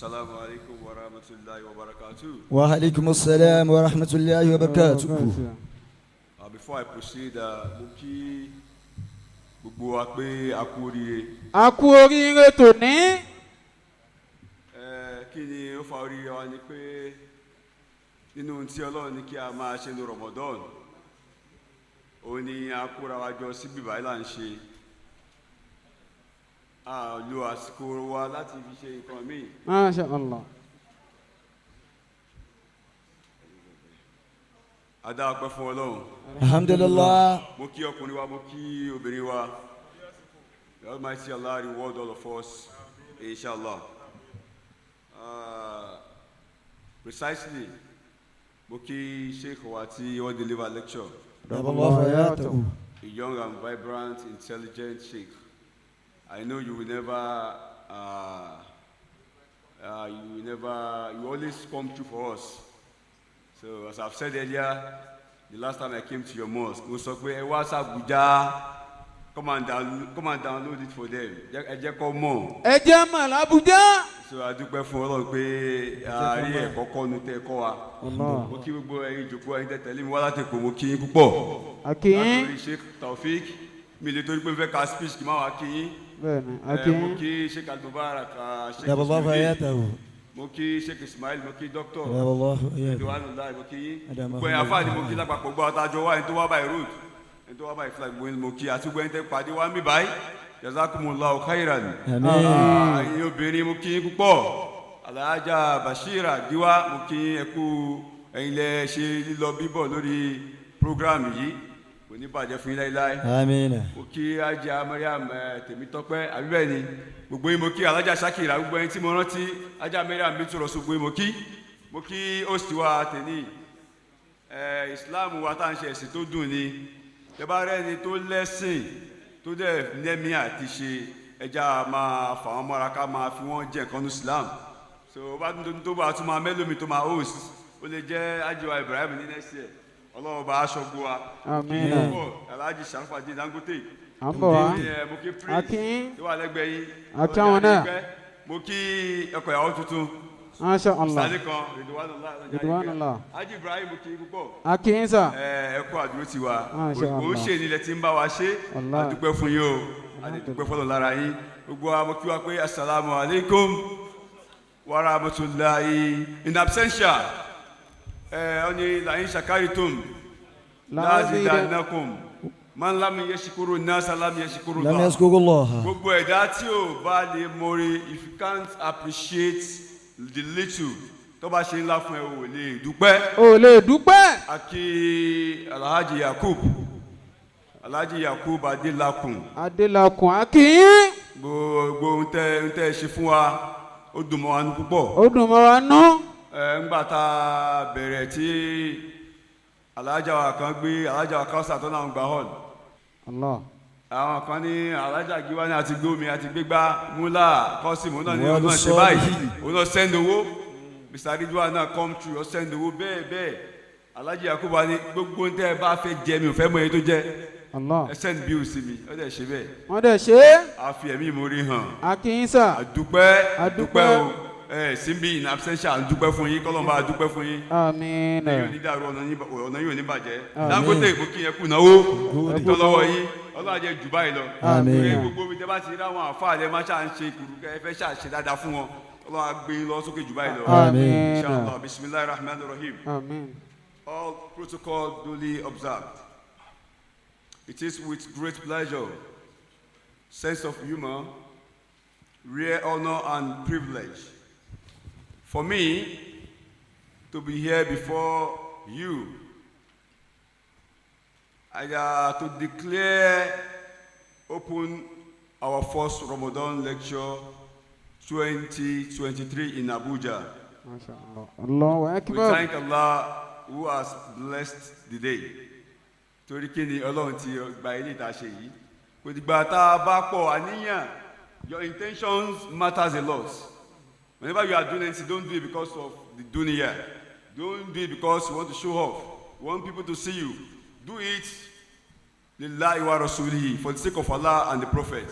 السلام عليكم ورحمة الله وبركاته. وعليكم السلام ورحمة الله وبركاته. Before I proceed, mo kí gbogbo wa pé a kú oríire. A kú oríire tòní. Kí ni ó fa oríire wa? Ni pé nínú ohun tí Ọlọ́run ní kí a máa ṣe ní Ramadan, òun ni a kóra wa jọ síbí báyìí là ń ṣe. A lo àsìkò wa láti fi ṣe nǹkan míì. Masha Allah. A dá ọpẹ́ fún Ọlọ́run. الحمد لله. Mo kí ọkùnrin wa, mo kí obìnrin wa. The Almighty Allah reward all of us, inshallah. Precisely, mo kí Sheikh wa tí wọ́n deliver lecture, أدام الله حياته. A young and vibrant, intelligent Sheikh. I know you will never, you always come through for us. So as I've said earlier, the last time I came to your mosque, mo sọ pé ẹ wá sí Abuja, come and download it for them. Ẹ jẹ́ kó mọ̀. Ẹ jẹ́ mọ̀ l'Abuja. So a dúpẹ́ fún Ọlọ́run pé a rí ẹ̀kọ́ kọ́nu tẹ́ ẹ kọ́ wa. Allah. Mo kí gbogbo ẹ̀yin ìjòkó, ẹ̀yin tẹ́ tẹ̀lé mi wá láti Èkó, mo kí yín púpọ̀. Akínyín. Látòrí Sheikh Taofik, mi lè torí pé mo fẹ́ ka speech kí n má wá kí yín. Bẹ́ẹ̀ni. Mo Akínyín. kí Sheikh Al-Mubarak, Sheikh أدام الله Ismail, حياته. mo kí Sheikh Ismail, mo kí doctor أدام الله حياته. Ridwanullah, mo kí yín. Adama. Gbogbo ẹ̀yin afáàní mo kí lápapọ̀, gbọ́ àtàjọ wa, ẹni tó wá by road, ẹni tó wá by flight, gbogbo ẹni mo kí, àti gbogbo ẹni tẹ́ pàdé wa ń bí báyìí. Jazakumullahu khairan. آمين. Ẹ̀yin obìnrin, mo kí yín púpọ̀. Alhaja Bashira Giwa, mo kí yín, ẹ kú ẹ̀yin lẹ ṣe lílọ bíbọ̀ lórí program yìí, kò ní bàjẹ́ fún yín láéláé. آمين. Mo kí Ajá Mariam Tèmítọ́pẹ́, àbí bẹ́ẹ̀ ni? Gbogbo yín mo kí, Alájà Shakira, gbogbo yín tí mo rántí, Ajá Mariam mi tún rọ̀, gbogbo yín mo kí. Mo kí host wa tèní. Islam wa tá à ń ṣe, ẹ̀sìn tó dùn ni. Tẹ́ bá rẹ́ni tó lẹ́sìn, tó dẹ̀ nẹ́mí àti ṣe, ẹja máa fà wọ́n mọ́ra, ká máa fi wọ́n jẹ́ nǹkan ní Islam. So bá tún tó bá tún máa mẹ́lòmí tó máa host, ó lè jẹ́ Ajiwa Ibrahim ní next year. Ọlọ́run bá aṣọ gbó wa. Àmín. Alhaji Sharafadin Dangote. À ń bọ̀ wá. Mo kí prince Akin. tó wà lẹ́gbẹ̀ẹ́ yín. Àtàwọn náà. Mo kí ọkọ ìyàwó tuntun. Masha Allah. Sáré kan, Ridwanullah. Ridwanullah. Haji Ibrahim, mo kí púpọ̀. Akin sà. Ẹ kú àdúró tiwa. Masha Kò ń Allah. ṣe nílẹ̀ tí ń bá wa ṣe. Wallahi. A dúpẹ́ fún yín o, a lè dúpẹ́ fọlọ́ lára yín. Gbogbo wa, mo kí wa pé asalaamu alaykum wa rahmatulahi in absentia. Ẹ ọ ní لئن شكرتم لأزيدنكم من لم يشكر الناس لم يشكر لم الله. يشكر الله. Gbogbo ẹ̀dá tí ò bá lè mọ̀re, if you can't appreciate the little tó bá ṣe ńlá fún ẹ, ò lè dúpẹ́. O lè dúpẹ́. Aki Alhaji Yakub, Alhaji Yakub Adelakun. Adélakùn, Akin. Gbogbo ohun tẹ ṣe fún wa, ó dùn mọ́ wa ní púpọ̀. Ó dùn mọ́ wa nú. Ẹ ńgbà tá a bẹ̀rẹ̀ tí alhaja wa kan gbé alhaja wa kan sàtọ́ náà gba hall, Allah. àwọn kan ní alhaja Giwa ní àti gbómi àti gbégbá múlá kọ́sìmù náà ní Wọ́n òun náà ṣe sọ báyìí, yìí. òun náà send owó. Mr Ridwan náà come true, ó send owó bẹ́ẹ̀ bẹ́ẹ̀. Alhaji Yakubu wa ní gbogbo ohun tẹ́ ẹ bá fẹ́ jẹ, mi ò fẹ́ mọ èyí tó jẹ́, Allah. ẹ send bill sí mi. Ó dẹ̀ ṣe bẹ́ẹ̀. Wọ́n dẹ̀ ṣe é. A fi ẹ̀mí ìmoore hàn. Akin sà. Àdúpẹ́. Àdúpẹ́. Àdúpẹ́ o. Ẹ síbi in absentia, à ń dúpẹ́ fún yín, kọ́lọ́n bá a dúpẹ́ fún yín. Àmín. Yóò ní dàrú, ọ̀nà yín, ọ̀nà yóò ní bàjẹ́. Àmín. Dangote, mo kí yẹn kú náwó ìtọ́lọ́wọ́ yín, Ọlọ́run á jẹ́ jù báyìí lọ. Àmín. Torí gbogbo ibi tẹ́ bá ti rí àwọn àfáà lẹ́ máa ṣáà ń ṣe kùrùkẹ́, ẹ fẹ́ ṣáà ṣe dáadáa fún wọn, Ọlọ́run á gbé yín lọ sókè jù báyìí lọ. Àmín. Inshallah. Bismillahir rahmanir rahim. Àmín. All protocol duly observed. It is with great pleasure, sense of humor, rare honor and privilege for me to be here before you to declare open our first Ramadan lecture 2023 in Abuja. Masha Allah. Allahu We akbar. thank Allah who has blessed the day. Torí kí ni? Ọlọ́run ti gba ilé ìta ṣe yìí. Kò dìgbà tá a bá pọ̀ àníyàn. Your intentions matters a lot. Whenever you are doing anything, don't do it because of the dunya. Don't do it because you want to show off. You want people to see you. Do it لله ورسوله, for the sake of Allah and the Prophet.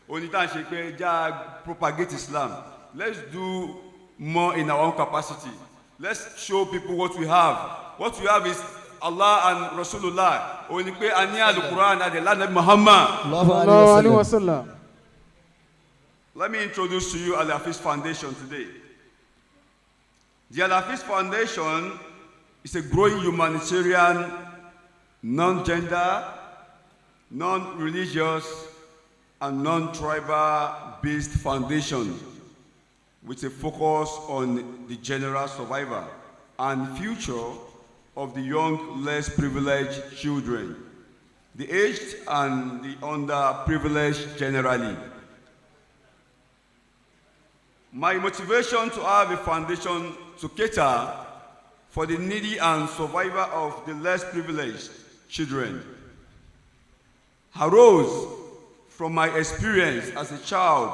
Oní tá à ń ṣe pé já propagate Islam. Let's do more in our own capacity. Let's show people what we have. What we have is Allah and Rasulullah. Òun ni pé a ní Alukuran àti Ànábì Muhammad. Allahu Sallallahu alayhi alaihi wa sallam. wasallam. Let me introduce to you Al-Hafiz Foundation today. The Al-Hafiz Foundation is a growing humanitarian, non-gender, non-religious, and non-tribal based foundation with a focus on the general survival and future of the young, less privileged children, the aged and the underprivileged generally. My motivation to have a foundation to cater for the needy and survivor of the less privileged children arose from my experience as a child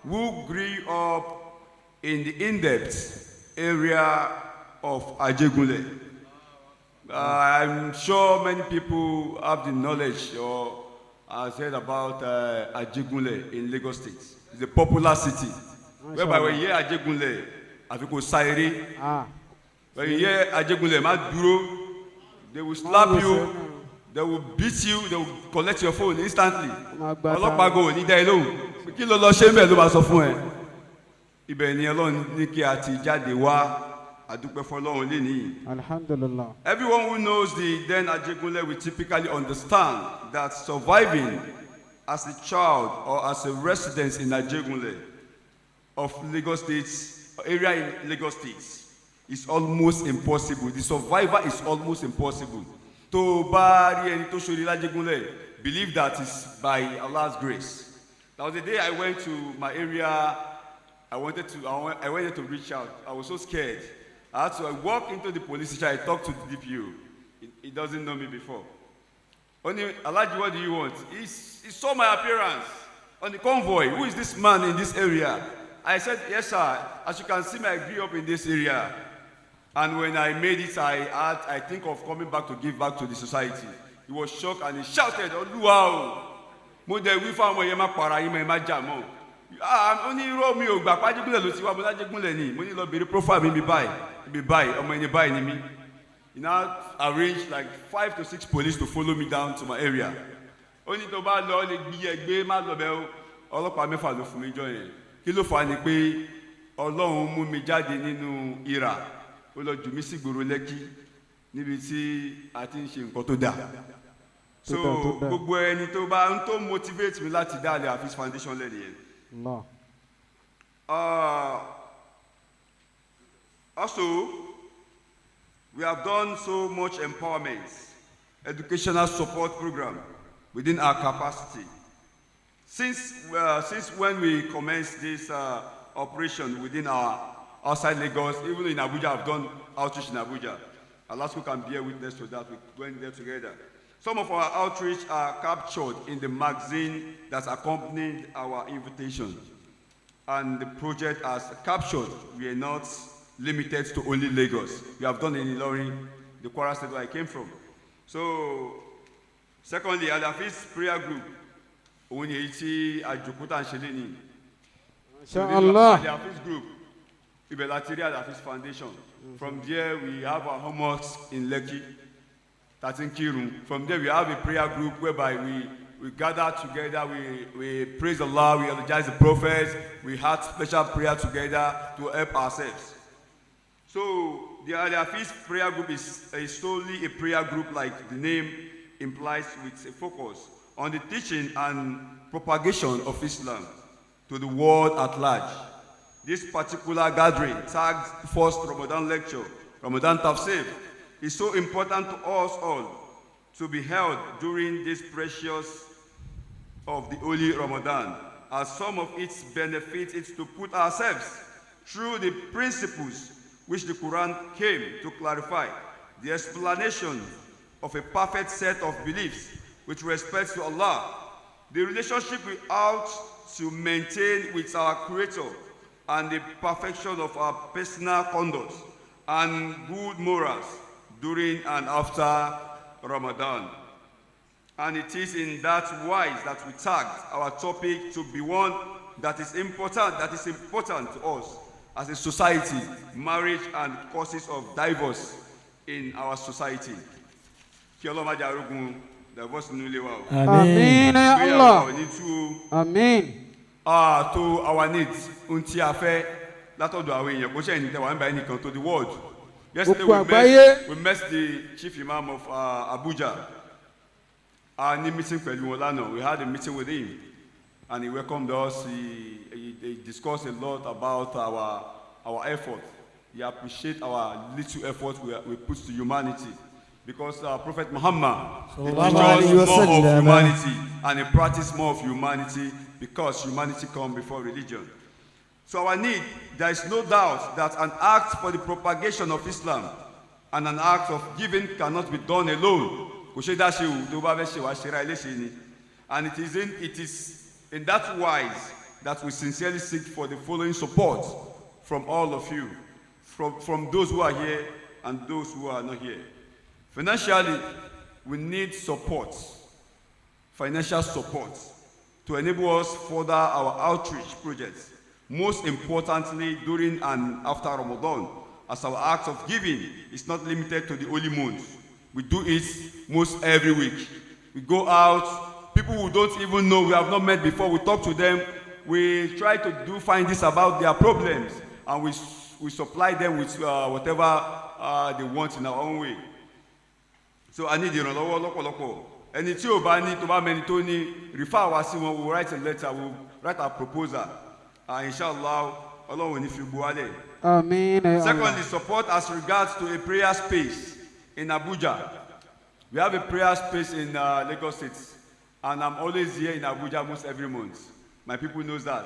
who grew up in the in-depth area of Ajegunle. I'm sure many people have the knowledge or has heard about Ajegunle in Lagos State. It's a popular city. Whereby when you hear Ajegunle, àfi kó sá eré. Ah. When you hear Ajegunle, má dúró. They will slap you, they will beat you, they will collect your phone instantly. Máa gba Ọlọ́pàá go ní dá ẹ lóhùn. Kí ló lọ ṣe ń bẹ̀ ló máa sọ fún ẹ. Ibẹ̀ ni Ọlọ́run ní kí a ti jáde wá, a dúpẹ́ fọlọ́run lénìí. Alhamdulillah. Everyone who knows the then Ajegunle will typically understand that surviving as a child or as a resident in Ajegunle of Lagos State, area in Lagos State, is almost impossible. The survivor is almost impossible. Tó o bá rí ẹni tó ṣorí l'Ájégúnlẹ̀, believe that is by Allah's grace. That was the day I went to my area. I wanted to reach out. I was so scared. I had to walk into the police station. I talked to the DPO. He doesn't know me before. Only, "Alhaji, what do you want?" He saw my appearance on the convoy. "Who is this man in this area?" I said, "Yes, sir. As you can see, I grew up in this area. And when I made it, I think of coming back to give back to the society." He was shocked and he shouted, "Olúwa o! Mo dẹ̀ wí fún àwọn èèyàn, má para yín mọ́, ẹ má jà mọ́." Ah, ó ní irọ́, mi ò gbà p'Ájégúnlẹ̀ ló ti wá. Mo l'Ájégúnlẹ̀ ni. Mo ní lọ bèrè profile mi, ibi báyìí, ibi báyìí, ọmọ ẹni báyìí ni mí. He now arranged like five to six police to follow me down to my area. Ó ní tó bá lọ, ó lè gbé ẹgbẹ́ má lọ bẹ́ẹ̀ o. Ọlọ́pàá mẹ́fà ló fún mi jọ yẹn. Kí ló fà á ni pé Ọlọ́run mú mi jáde nínú ìrà, ó lọ jù mí sí ìgboro Lẹ́kí níbi tí a ti ń ṣe nǹkan tó dáa. So Tó dáa, tó dáa. Gbogbo ẹni tó bá ń tó motivate mi láti dá Al Hafiz Foundation lẹ́nu yẹn. Allah. Also, we have done so much empowerment, educational support program within our capacity. Since when we commenced this operation within our outside Lagos, even in Abuja, I've done outreach in Abuja. Alasco can bear witness to that. We went there together. Some of our outreach are captured in the magazine that accompanied our invitation, and the project has captured. We are not limited to only Lagos. We have done in Ilorin, the Kwara State where I came from. So, secondly, Al-Hafiz Prayer Group, òun ni èyí tí àjòkúta ń ṣe lénìí. Inshallah. Al-Hafiz Group, ibẹ̀ la ti rí Al-Hafiz Foundation. From there, we have our home mosque in Lekki, thirteen Kirun. From there, we have a prayer group whereby we gather together, we praise Allah, we eulogize the prophets, we had special prayer together to help ourselves. So the Al-Hafiz prayer group is solely a prayer group, like the name implies, with a focus on the teaching and propagation of Islam to the world at large. This particular gathering, tagged First Ramadan Lecture, Ramadan Tafsir, is so important to us all to be held during this precious of the Holy Ramadan, as some of its benefits is to put ourselves through the principles which the Quran came to clarify, the explanation of a perfect set of beliefs with respect to Allah, the relationship we ought to maintain with our Creator, and the perfection of our personal conduct and good morals during and after Ramadan. And it is in that wise that we tagged our topic to be one that is important to us. as a society, marriage and causes of divorce in our society. Kí Ọlọ́run má jẹ́ arógun divorce nínú ilé wa o. Àmín. Àmín ya Ìgbéyàwó Allah. ò ní tú o. Àmín. To our needs, ohun tí a fẹ́ látọ̀dọ̀ àwọn èèyàn kò ṣe ẹ̀yìn tẹ̀wá ń bá ẹnìkan, to the world. Yesterday Gbogbo àgbáyé. we met the chief imam of Abuja. A ní meeting pẹ̀lú wọn lánàá. We had a meeting with him and he welcomed us. He discussed a lot about our effort. He appreciate our little effort we put to humanity because Prophet Muhammad, he teach Sallallahu us alayhi more wa of sallam. humanity and he practice more of humanity because humanity come before religion. So our need, there is no doubt that an act for the propagation of Islam and an act of giving cannot be done alone. Kò ṣe dá ṣe o, tó bá fẹ́ ṣe wá ṣe ra ẹlẹ́ṣẹ̀ ni. And it is in that wise that we sincerely seek for the following support from all of you, from those who are here and those who are not here. Financially, we need support, financial support, to enable us further our outreach projects, most importantly during and after Ramadan, as our act of giving is not limited to the holy month. We do it most every week. We go out, people who don't even know, we have not met before, we talk to them, we try to do findings about their problems, and we supply them with whatever they want in our own way. So a ní ìrànlọ́wọ́ lọ́pọ̀lọpọ̀. Ẹni tí ò bá ní, tó bá mẹni tó ní, refer wá sí wọn. We will write a letter, we will write a proposal. Inshallah, Ọlọ́run ò ní fi gbó wálẹ̀. Àmín ya Allah. Secondly, support as regards to a prayer space in Abuja. We have a prayer space in Lagos State, and I'm always here in Abuja most every month. My people knows that.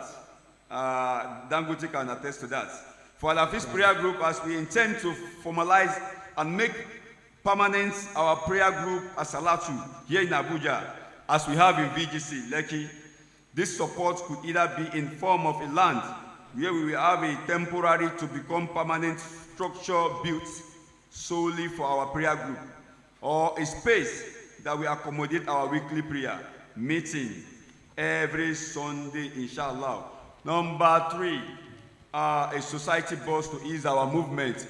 Dangote can attest to that. For Al-Hafiz prayer group, as we intend to formalize and make permanent our prayer group Asalatu here in Abuja, as we have in VGC, Lekki, this support could either be in form of a land where we will have a temporary to become permanent structure built solely for our prayer group, or a space that will accommodate our weekly prayer meeting every Sunday, inshallah. Number three, a society bus to ease our movement.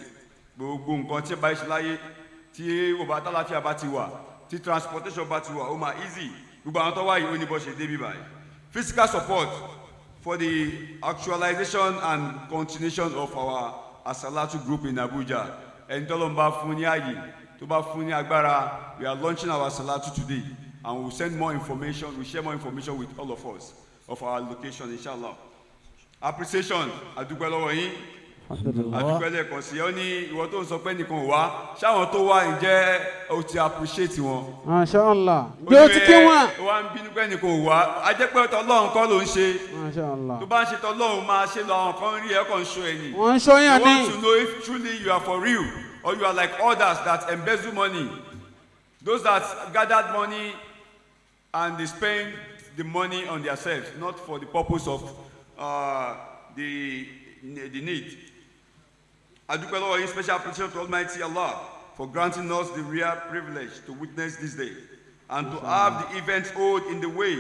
Gbogbo nǹkan tí ẹ bá ṣe láyé, tí ó bá tálàfíà bá ti wà, tí transportation bá ti wà, ó máa easy. Gbogbo àwọn tó wáyé, ó ní bó ṣe débi báyìí. Physical support for the actualization and continuation of our Asalatu group in Abuja. Ẹni tó ló ń bá fún ní ààyè, tó bá fún ní agbára, we are launching our Asalatu today and we will send more information, we share more information with all of us of our location, inshallah. Appreciation, adúpẹ́ lọ́wọ́ yín, adúpẹ́ lẹ́ẹ̀kan sí. Ọ ní ìwọ tó ń sọ pé nìkan ò wá, ṣáwọn tó wá, ǹjẹ́ o ti appreciate wọn? Masha Allah. Ǹjẹ́ o ti kí wọn? Wá ń bínú pé nìkan ò wá, a jẹ́ pé tọlọ́run kọ́ ló ń ṣe. Masha Allah. Tó bá ń ṣe tọlọ́run, máa ṣe lọ. Àwọn kan rí ẹ kàn ń ṣo ẹ̀yìn. Wọ́n ń ṣọ́yàn You ní. want to know if truly you are for real or you are like others that embezzle money, those that gathered money and they spend the money on themselves, not for the purpose of the need. Adúpẹ́ lọ́wọ́ yín. Special appreciation to Almighty Allah for granting us the rare privilege to witness this day and to have the event hold in the way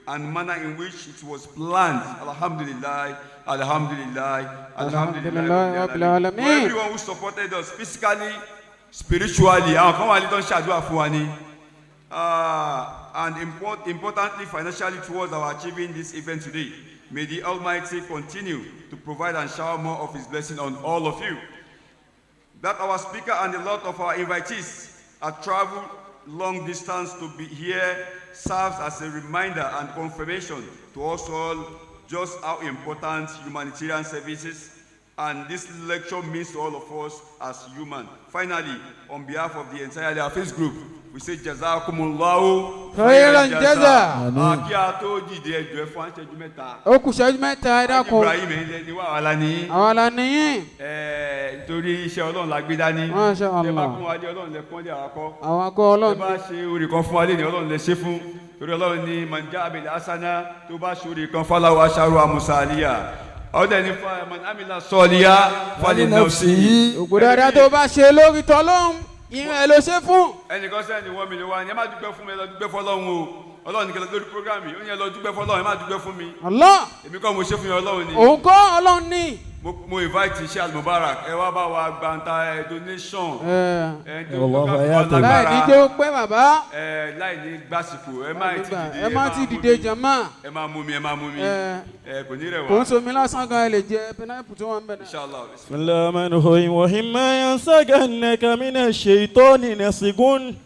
and manner in which it was planned. Alhamdulillah, Alhamdulillah, Alhamdulillah. Alhamdulillah, Rabbil Alamin. For everyone who supported us physically, spiritually, àwọn kan wà ní tó ń ṣàdúrà fún wa ni. And importantly, financially towards our achieving this event today. May the Almighty continue to provide and shower more of His blessing on all of you. That our speaker and a lot of our invitees have traveled long distance to be here serves as a reminder and confirmation to us all just how important humanitarian services and this lecture means to all of us as human. Finally, on behalf of the entire Hafiz group, we say Jazakumullahu Khairan jaza. Ah, kí a tó dìde, ẹjọ́ ẹ fún aṣẹ́jú 3. Ó kù ṣẹ́jú 3, ẹ dákun. Ibrahim, ẹ̀yin ni wà wà lánìí. Àwa la níyìn. Nítorí iṣẹ́ Ọlọ́run la gbé dání. Masha Tẹ bá Allah. kún wa lé, Ọlọ́run lẹ kún lé, àwa kọ́. Àwọn akọ Tẹ Ọlọ́run. bá ṣe orí kan fún wa lé ní, Ọlọ́run lẹ ṣe fún. Torí Ọlọ́run ní man jaa bil hasana, tó bá ṣe orí kan, falahu asharu amsaliha. Ọdẹ ní fa man amila solihan fali nafsihi. Ògbó dáadáa tó bá ṣe lórí tọ́lọ́hún, ìrìn ẹ̀ ló ṣe fún. Ẹnìkan sẹ́ni 1 million wa ni, ẹ má dúpẹ́ fún mi, ẹ lọ dúpẹ́ fọlọ́run o. Ọlọ́run ní kí ẹ lọ lórí program yìí, ó ní ẹ lọ dúpẹ́ fọlọ́run, ẹ má dúpẹ́ fún mi. Allah. Èmi kọ́ mo ṣe fún yín, Ọlọ́run ni. Òun kọ́, Ọlọ́run ní. Mo invite Sheikh Al-Mubarak, ẹ wá bá wa gbàǹta ẹ donation. Ẹ Ẹ tó Wallahu ká fi wá hayatahu. láì ní lágbára. jẹ́ ó pẹ́ bàbá. Ẹ láì ní gbàsìkò, ẹ má ti dìde. Ẹ má ti dìde jàmá. Ẹ máa mú mi, ẹ máa mú mi. Ẹ. Ẹ kò ní rẹ̀ Kò ń wá. somi lásán gan, ẹ lè jẹ pineapple tó wà ń bẹ̀ náà. Inshallah. بسم الله الرحمن الرحيم وإما ينسغنك من الشيطان نزغ.